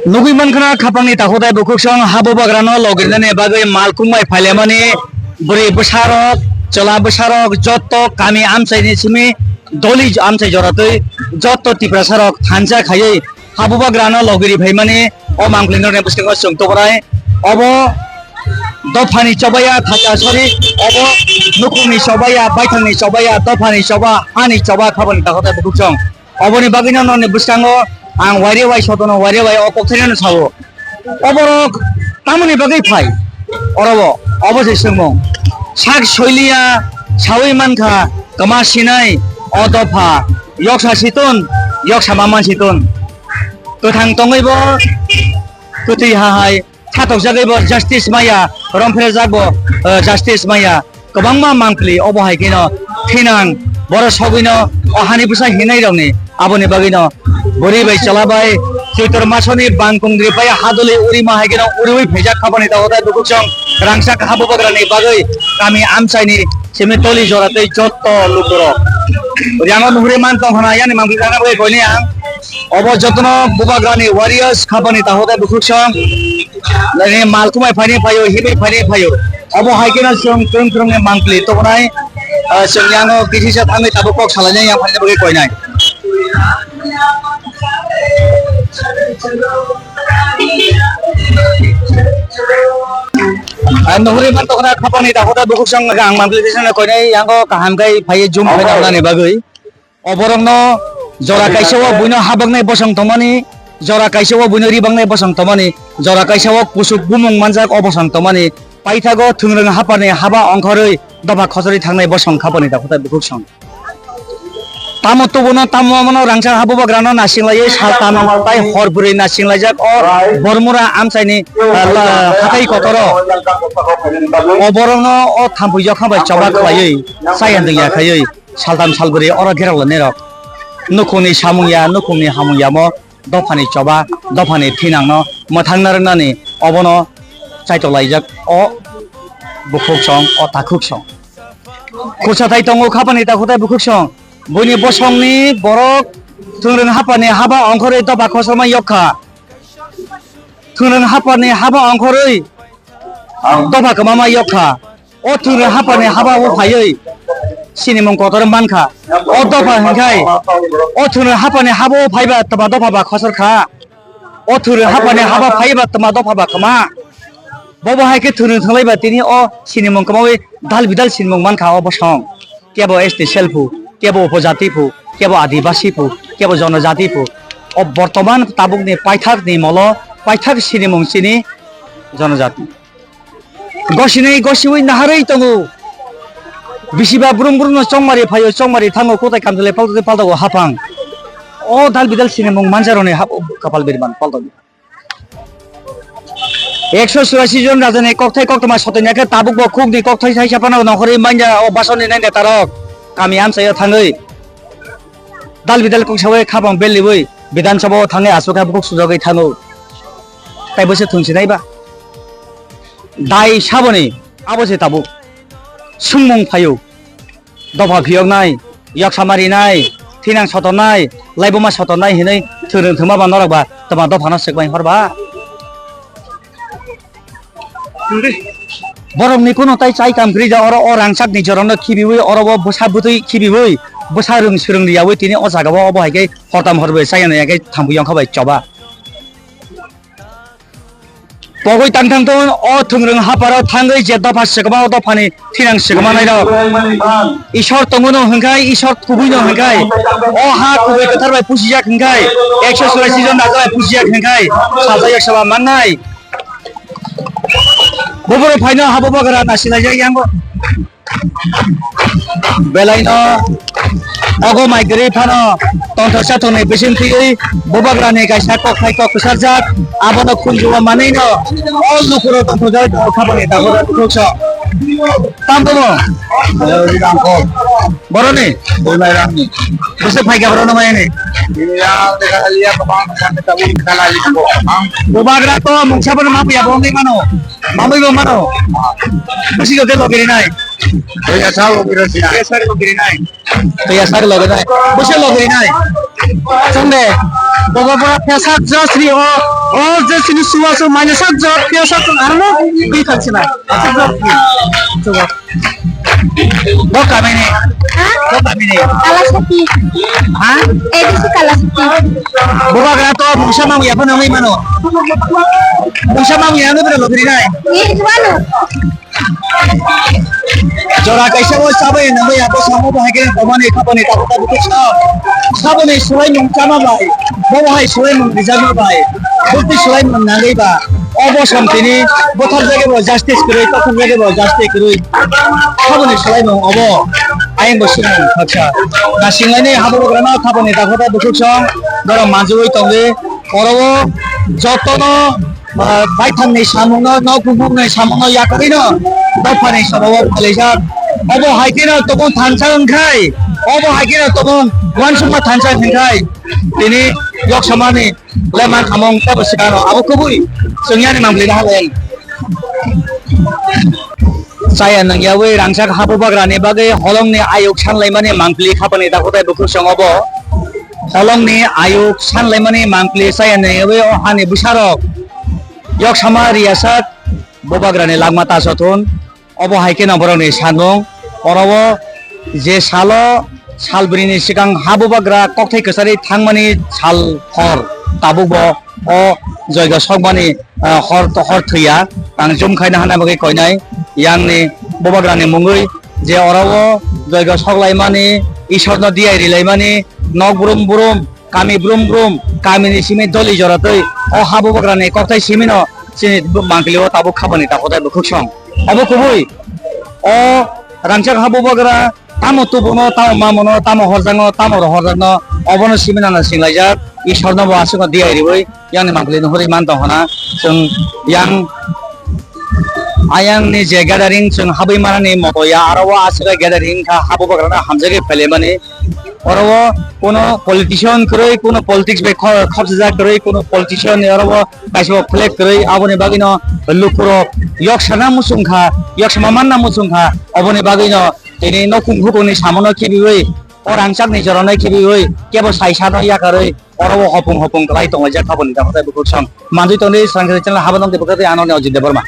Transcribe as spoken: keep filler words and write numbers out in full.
Nugwi mankha khapangni takhuk tei bukhuksong ha bubagrano logirinani bagwi malkhung bai phailaimani bwrwi bwsarok, chwla bwsarok, jotto kami amchaini simi doli amchai joratwi jotto Tiprasarok thansa khaiwi ha bubagrano logiri phaimani o mangpili norni bwskango chwng tubunai. Obo dophani chobaya thacha sori, obo nukhungni chobaya, baithangni chobaya, dophani choba, hani choba, khabani takhuk tei bukhuksong. Oboni bagwino noni bwskango ang waire wai sotono waire wai o kokthairano sao. Oborok tamoni bagwi phai? Orobo, obo se swngmung. Sak soiliya sawi mankha kwma sinai o dopha yoksa siton, yoksa ma man siton. Kwthang tongwibo kwtwi ha hai. Khatokjagwi bo justice maya, romphre jak bo, eh, justice maya. Kwbangma mangpili obo hai kheno thinang borok sogwino o hani bwsa hinai rokni aboni bagwino bwrwi bai chwla bai Choitor masoni bangkung ri pai hadoli urima hai kheno uriwi phaijak khabani takhuk tei bukhuksong rangchak ha bubagrani bagwi kami amchaini simi toli jora tei jotto lukurok. Yango nuhuri man tong khna yani mangpili rana bagwi koini ang obo jotono bubagrani warriors khabani takhuk tei bukhuksong. Nini malkhung bai phaini phaio, hibai phaini phaio. Obo hai kheno chwng kwrwng kwrwngni mangpili tubunai, ah, chwng yango kisisa thangwi tabuk kok salainai yang phaini bagwi koinai. Ah, nuhuri man tongkhna khapangni takhuk tei bukhuksong ang mangpili kisisa koinai yango kaham khai phaiwi jum khai nangmani bagwi. Oborokno jora kaisa o buino habaknai bosong tongmani, jora kaisa o buino ribaknai bosong tongmani, jora kaisa o kusuk bumung manjak o bosong tongmani, paithago thwngrwng haparni haba ongkhorwi dopha khochorwi thangnai bosong khapani takhuk tei bukhuksong. Tamo tubuno tamo mano rangchak ha bubagrano nasinglaiwi sal tamo tai hor bwrwi nasinglaijak o Bormura amchaini, ah, la-, hatai kotoro. Oborokno o thampui jokha bai choba khlaiwi chayandwng ya khaiwi. Saltam salbwrwi oro gerok lanai rok. Nukhungni samung ya, nukhungni hamung yamo dophani choba, dophani thinangno mwthangna rwnani obono chaitolaijak o bukhuksong, o takhuksong. Khursa thai tongo khapani takhuk tei bukhuksong. Buini bosongni borok thwngrwng haphani haba ongkhorwi dopha khosroma yokha. Thwngrwng haphani haba ongkhorwi dopha kwmama yokha. O thwngrwng haphani haba o phaiwi sinimung kotor mankha. O dopha hinkhai, o thwngrwng haphani haba o phaiba twma dopha ba khosor kha. O thwngrwng haphani haba phaiba twma dopha ba kwma. Bobo hai khe thwngrwng thwnglaiba tini o sinimung kwmawi dal bidal sinimung mankha o bosong. Kebo S T self phu, kebo upojati phu, kebo adibasi phu, kebo jonojati phu. O bortoman tabukni paithakni molo, paithak sinimung chini jonojati. Gosinai gosiwi naharwi tongo. Bisiba brum brumno chongmari phaio, chongmari thango, kotai kamchwlwi paltwi paltago haphang. O dal bidal sinimung manjaroni hap-, kapal birman paltogwi. Ekso churasi jon rajani kokthai koktwma sotoni khe tabukbo khukni kokthai thaisa phano nongkhorwi manya o basoni nai netarok kami amchaio thangwi dal bidal kok sawi khapang beliwi Bidhan Sabha o thangwi aswk khe bukhuk sujagwi thango. Taibo se thung sinai ba? Dai saboni abo se tabuk. Sungmung phaio. Dopha phiyoknai, yoksa marinai, thinang sotornai, laibuma sotornai hinwi thwrwng thwngma ba norok ba twma dophano swkmai hor ba? Borokni kuno tai chai kam kwrwi ja oro o rangchakni jorano khibiwi oro o bwsa bwtwi khibiwi bwsa rwng swrwng riyawi tini o jagao obo hai khe hortam horbai chayana ya khe thampui yongkha bai choba. Pogwi tang thang thung o thwngrwng haparo thangwi je dopha swkma o dophani thinang swkma nairok. Ishwar tongo no hwnkhai, Ishwar kubui no hwnkhai, o ha kubui kwthar bai pusijak hwnkhai, ekso churasi jon raja bai pusijak hwnkhai, sajak saba mannai. Buburu phaino habo bagara nasilaijak yango. Belaino ogo mai kwrwi phano tongthok chathokni bising twiwi bubagrani kaisa kokthai kok kwcharjak, abono khunjuo manwino o lukurok tongthokjagwi tongo khapangni dakhoro bukhukso. Tambono boroni bwswk phaikha borokno mayani. Bubagra to mungsa bono mapiya bo wngwi mano. Mamui bo mano. Bisi jote logirinai. Toya sa logirinai. Toya sa logirinai. Toya sa logirinai. Bisi logirinai. Chonde. Bobo bora pesak jasri o. O jasri suwa su mane sak jo pesak arno. Bi thansina. Pesak jasri. Suwa. Bo kamini. Ha? Bo kamini. Kalasati. Ha? A D C Kalasati. Bubagra to mungsa mamung ya phano wngwi mano. Mungsa mamung ya wngwi phano lobiri nai. Ni mano. Jora kaisa o sabai nangwi ya bo samo bo haikhe tomani khapani tabu tabu khe sa. Saboni sulai mung chama bai. Bo hai sulai mung rijama bai. Bukti sulai mung nangwi ba. Obo som tini bothar jage bo justice kwrwi, kothok jage bo justice kwrwi. Haboni swlaimung obo ayang bo sinang khaksa. Na singlani habugrano thaboni dakhoda bukhuk song borok manjui tongwi oro o jotono, ah, baithangni samungno, nok bukhukni samungno yakarino dophani sabao phalijak. Obo hai kheno tobong thansa wngkhai, obo hai kheno tobong uansukma thansa wngkhai tini Lok Sabhani Lemang khamung tebo sikano abo kubui chwng yani mangpili da halai. Chaya nang yawi rangchak habubagrani bagwi holongni ayuk sanlaimani mangpili khapani dakhotai bukhuk song obo. Holongni ayuk sanlaimani mangpili chaya nang yawi o hani bwsarok Lok Sabha riyasak bubagrani langma tasothun. Obo hai kheno borokni sanmung, oro o je salo salbrini swkang habubagra kokthai kwcharwi thangmani sal hor tabukbo o joiga sokmani, ah, hor, hor thwiya. Ang jum khaina hana bagwi koinai yangni bubagrani mungwi je oro o joiga soklaimani, Isorno diyai rilaimani, nok brum brum, kami brum brum, kamini simi doli joratwi o habubagrani kokthai simino chini mangpili o tabuk khapani dakhotai bukhuk song. Obo kubui o rangchak habubagra tamo tubuno, tamo mamono, tamo horjakno, tamo rohorjakno, obono siminano singlaijak, Isorno bo aswkno diyai riwi yangni mangpili nuhurwi man tong hona. Chwng yang ayangni je gathering chwng habwi manani moto ya, aro o aswk gathering kha habubagrano hamjagwi phailaimani. Oro o kuno politician kwrwi, kuno politics bai kho-, khopsajak kwrwi, kuno politician ni oro o kaisa bo flag kwrwi, aboni bagwino lukurok yoksana muchung kha, yoksama manna muchung kha, oboni bagwino tini nokung hukungni samono khibiwi, o rangchakni jorano khibiwi, kebo saisano yakarwi, oro o hopung hopung kwlai tonglaijak kha boni dakhotai bukhuk song. Manjui tongdi Srangkhali channel habo nokni bwkha tei ano Ajit Debbarma.